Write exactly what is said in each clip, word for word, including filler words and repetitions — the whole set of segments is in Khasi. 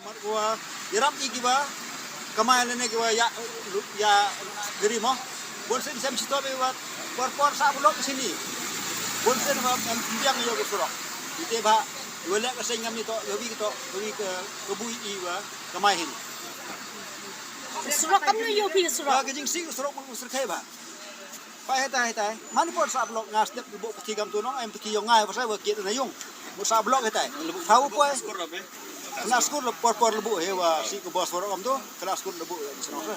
Mat wa, ïarap ïa kiba kamai lane kiba ïa, ïa gari mo. Bun sien sem shitom ïa wa, por por sa block sini. Bun sien wa em biang ïa ka surok. Ite ba, wa leh ka seng ngam ni to, wa wi to, wa wi ka, ka bui i wa kamai hin. Surok kam nu ïoh phi surok. Ka jingsih surok mun surok ba. Pai hetai hetai. Mani por sa block nga step bu pati kam tu nong em pati yong ngai pasai ba kiet na yung. Bu sa block hetai. Lebu tau poi. Kena skur le por por lebu he wa si ko bos borok kam tu. Kena skur lebu ya senang sa.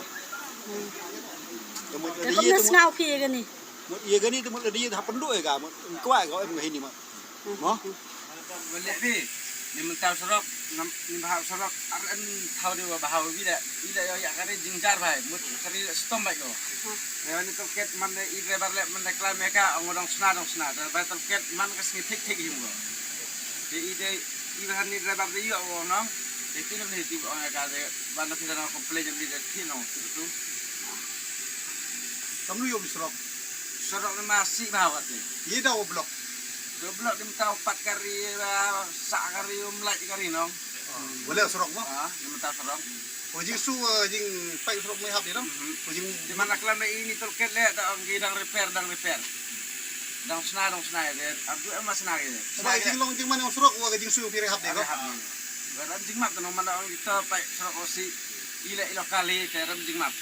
Temu Te dia kam na temu. Sngau phi ye gani. Mut ye gani temu dia ha pendu ya ga. Mut kuai ko em gahini mut. Mo? Balik pi, ni mentau surok, ngam, ni bahau surok, ar en tau di bahau bila, bila yo ya kari jingjar bai, mut kari stom bai ko. Lewan ni toket man de i driver le man de klam meka, ong dong sna, dong sna, de bai toket man ka sngi thik thik him ko. Di i de, i bahan ni driver de yo ong nong, di film ni di ong ka de, ban de kita nong complain di de thin nong, tu tu. Kam nu yo mi surok. Surok ni masih bahau ati. Ye da o block. Dua block di mentau pat kari, eh, sa kari, um, lai kari nong. Boleh surok mo? Ah, di mentau surok. O jing su, eh, jing pai surok mai hap di dong. Mhm. O jing di mana kelam ini toket le, da ong ki dang repair, dang repair. Dang sna, dang sna ya, de. Abdu em sna ya, de. Sna ya. Jing long jing mana surok, wa jing su pire hap di dong. Hap di. Baram jing map, nong mana ong kita pai surok o si, ile ilo kali, te ram jing map.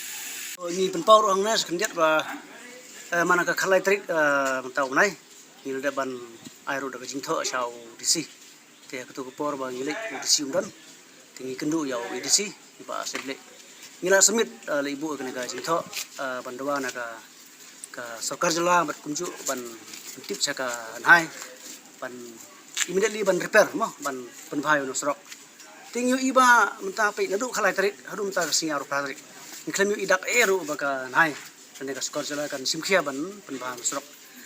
Ni pynpaw ruh hangne sa khyndiat ba, eh, man ka khatlai tarik, eh, mynta u bnai. Ngi la dep ban ai ruh da ka jingthoh sha u D C. Te ha katu ka por ba ngi leit u D C um don. Te ngi kynduh ïa u A D C, i Bah Ashley Blake. Ngi la submit, eh, leit buh kane ka jingthoh, eh, ban dawa na ka, ka sorkar jylla bad kumjuh ban tip sha ka NHAI ban immediately ban repair mo, ban pynbha ïa u surok. Te ngi ïohi ba mynta peit naduh khatlai tarik haduh mynta ka sngi arphew phra tarik. Ngi khlem ïohi dak ei ruh ba ka NHAI lane ka sorkar jylla kan shim khia ban pynbha surok.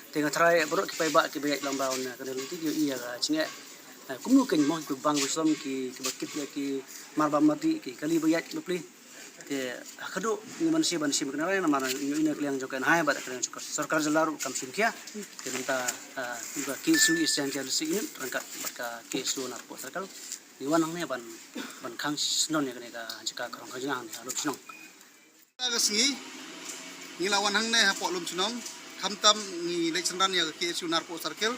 Te nga tharai baroh ki paidbah kiba ïaid lang ba na kane lynti ki ïohi ïa ka jingeh. Eh, kumno kein mo ki bang ki shlom ki, kiba kit ïa ki mar ba mati ki kali ba ïaid bapli. Te ha kaduh ngi ban shim ban shim kane namar ngi ïohi na ka liang jong ka NHAI bad ka liang jong ka sorkar jylla ruh kam shim khia. Te mynta, eh, ka K S U East Jaintia Hills Unit ryngkat bad ka K S U Narpuh Circle. Ngi wan hangne ban, ban khang synran ïa kane ka jaka khrong kajna hangne ha Lumshnong. Ka sngi ngi la wan hangne hapoh Lumshnong, khamtam ngi leit synran ïa ka K S U Narpuh Circle.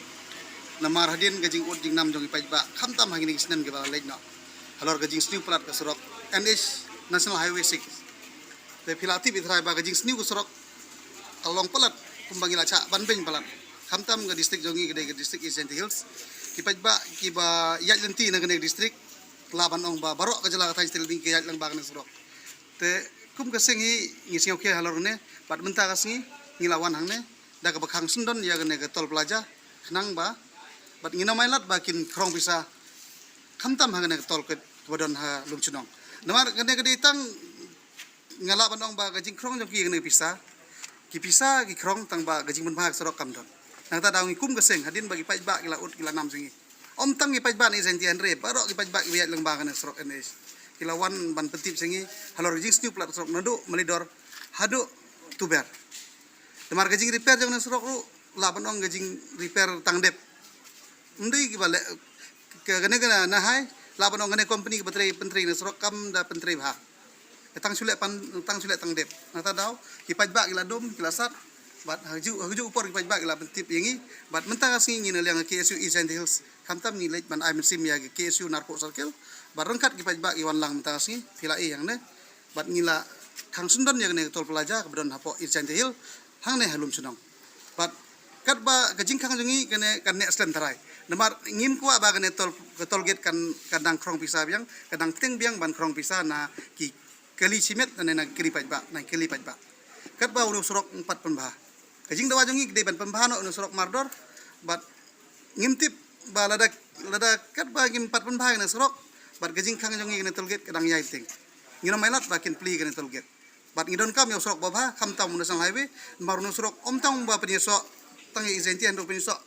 Namar hadien ka jingud jingnam jong ki paidbah, khamtam ha kine ki snem kiba la leit noh. Halor ka jingsniew palat ka surok N H National Highway six. Te phi la tip i trai ba ka jingsniew ka surok ka long palat kumba ngi la chah ban beiñ palat. Khamtam ka district jong ngi ka dei ka district East Jaintia Hills. Ki paidbah kiba ïaid lynti na kane ka district lah ban ong ba baroh ka jylla ka thaiñ state ki ïaid lang ba kane ka surok. Te kum ka seng hi ngi sngewkhia halor kane bad mynta ka sngi ngi la wan hangne da kaba khang syndon ïa kane ka toll plaza khnang ba bad ngin ym ailad ba kin khrong pisa khamtam ha kane ka toll kaba don ha Lumshnong. Namar kane ka dei tang nga lah ban ong ba ka jingkhrong jong ki kane ka pisa, ki pisa ki khrong tang ba ka jingpynbha ka surok kam don. Nangta daw ngi kum ka seng hadien ba ki paidbah ki la ud ki la nam jong ngi. Ym tang ki paidbah na East Jaintia hynrei baroh ki paidbah kiba ïaid lang ba kane surok N H ki la wan ban pyntip sha ngi halor ka jingsniew palat surok naduh Myllidur haduh Tuber. Namar ka jingrepair jong kane surok ruh lah ban ong ka jingrepair tang dep. Ym dei kiba leh ka kane ka NHAI lah ban ong kane company kaba trei pyntrei kane surok kam da pyntrei bha. Tang shu leh pan, tang shu leh tang dep. Nangta daw ki paidbah ki la dum ki la sat. Bad ha kajuh, ha kajuh ka por ki paidbah ki la pyntip ïa ngi. Bad mynta ka sngi ngi na liang ka K S U East Jaintia Hills khamtam ngi leit ban ai mynsiem ïa ka K S U Narpuh Circle. Bad ryngkat ki paidbah ki wan lang mynta ka sngi phi la ïohi hangne. Bad ngi la khang syndon ïa kane ka toll plaza kaba don hapoh East Jaintia Hills hangne ha Lumshnong. Bad katba ka jingkhang jong ngi kane kan neh slem tharai. Namar ngim kwah ba kane toll, ka toll gate kan, kan dang khrong pisa biang, kan dang tieng biang ban khrong pisa na ki kali shimet ne na ki kali paidbah, na ki kali paidbah. Katba une u surok ngim pat pynbha. Ka jingdawa jong ngi ka dei ban pynbha noh une u surok mardor bad ngim tip ba lada, lada katba ngim pat pynbha ïa une u surok Bad ka jingkhang jong ngi kane toll gate ka dang ïai bteng. Ngin ym ailad ba kin plie kane toll gate. Bad ngi donkam ïa u surok babha, khamtam u National Highway, namar une u surok ym tang ba pynïasoh tang ïa i Jaiñtia, hynrei pynïasoh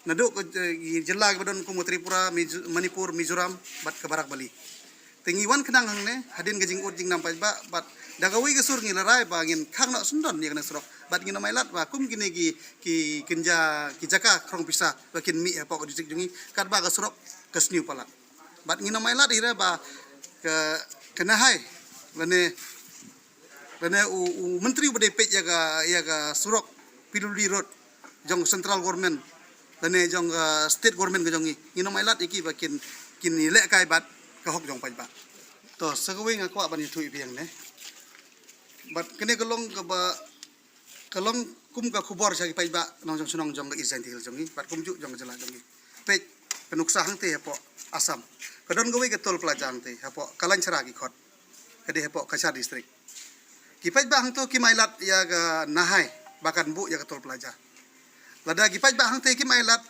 naduh ka, eh, jylla kiba don kum ka Tripura, Mizo-, Manipur, Mizoram, bad ka Barak Valley. Te ngi wan khnang hangne hadien ka jingud jingnam paidbah, bad da kawei ka sur ngi la rai ba ngin khang noh syndon ïa kane surok. Bad ngin ym ailad ba kum kine ki, ki kynja, ki jaka khrong pisa ba kin mih hapoh ka district jong ngi, katba ka surok ka sniew palat. Bad ngin ym ailad hi re ba ka, ka Nahai lane, lane u, u myntri uba dei peit ïa ka, ïa ka surok P W D road jong central government lane jong ka state government ka jong ngi. Ngin ym ailad ïa ki ba kin, kin ïalehkai bad ka hok jong paidbah. To, sa kawei nga kwah ban ïathuh ïa phi hangne. Bad kane ka long kaba, ka long kum ka khubor sha ki paidbah nongshong shnong jong ka East Jaintia Hills jong ngi bad kumjuh jong ka jylla jong ngi. Peit ka nuksa hangtei hapoh Assam, ka don kawei ka toll plaza hangtei hapoh Kalansara ki khot, ka dei hapoh Cachar district. Ki paidbah hangto kim ailad ïa ka Nahai ba kan buh ïa ka toll plaza. Lada ki paidbah hangtei kim ailad,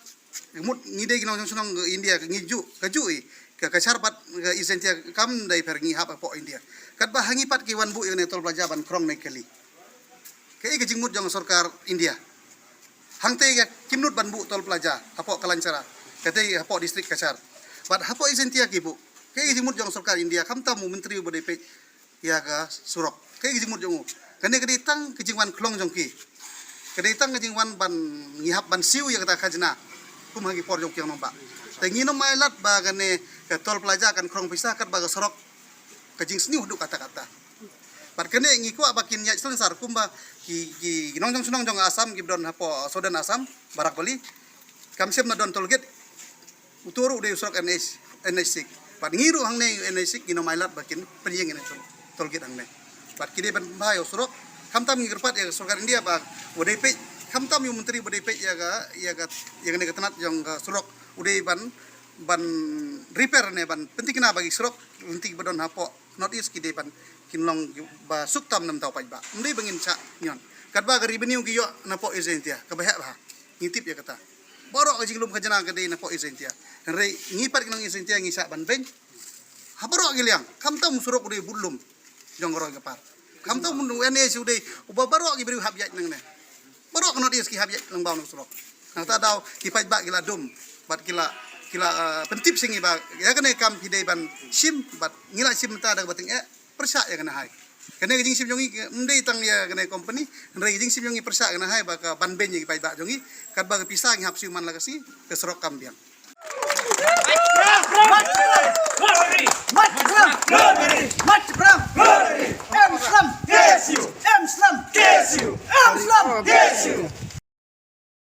mut ngi dei ki nongshong shnong India, ngi juh, ka juh i ka, ka Cachar bad ka East Jaintia kam dei pher, ngi hap hapoh India. Katba ha ngi pat ki wan buh ïa kane toll plaza ban khrong ne kali. Kaei ka jingmut jong sorkar India? Hangtei ka kim nud ban buh toll plaza hapoh Kalansara, katei hapoh district Cachar. Bad hapoh East Jaintia ki buh. Kaei ka jingmut jong sorkar India, khamtam u myntri uba dei peit ïa ka surok? Kaei ka jingmut jong u? Kane ka dei tang ka jingwan khlong jong ki. Ka dei tang ka jingwan ban, ngi hap ban siew ïa kata ka khajna kum ha ki por jong ki nongbah. Te ngin ym ailad ba kane ka toll plaza kan khrong pisa katba ka surok ka jingsniew haduh katta katta. Bad kane ngi kwah ba kin ïaid shlensar kumba ki, ki nongshong shnong jong Assam kiba don hapoh Southern Assam, Barak Valley, kam shym la don toll gate. Uto ruh u dei u surok N H, N H six. Bad ngi ruh hangne N H six ngin ym ailad ba kin pynïeng ïa kane toll, toll gate hangne. Bad ki dei ban pynbha ïa u surok. Khamtam ngi kyrpad ïa ka sorkar India ba u dei peit, khamtam ïa u myntri uba dei peit ïa ka, ïa ka, ïa kane ka tnat jong ka surok, u dei ban, ban repair ne ban pynthikna ba ki surok lynti ba don hapoh North East ki dei ban, kin long ba suk tam na ka bynta u paidbah. Ym dei ba ngin shah ñion. Katba ka revenue ki ïoh napoh East Jaintia kaba heh bha, ngi tip ïa kata. Baroh ka jinglum khajna ka dei napoh East Jaintia. Hynrei ngi pat ki nong East Jaintia ngi shah ban beiñ ha baroh ki liang. Khamtam u surok u dei budlum jong ka roi ka par. Khamtam u N H u dei uba baroh ki briew hap ïaid nangne. Baroh ka North East ki hap ïaid lyngba une u surok. Nangta daw ki paidbah ki la dum bad ki la, ki la, eh, pyntip sha ngi ba ïa kane kam ki dei ban shim, bad ngi la shim mynta da kaba tyngeh, pyrshah ïa ka Nahai. Kane ka jingshim jong ngi ym dei tang ïa kane company, hynrei ka jingshim jong ngi pyrshah ïa ka Nahai ba ka ban beiñ ïa ki paidbah jong ngi, katba ka pisa ngi hap siew man la ka sngi, ka surok kam biang. March, Bram! March, Bram!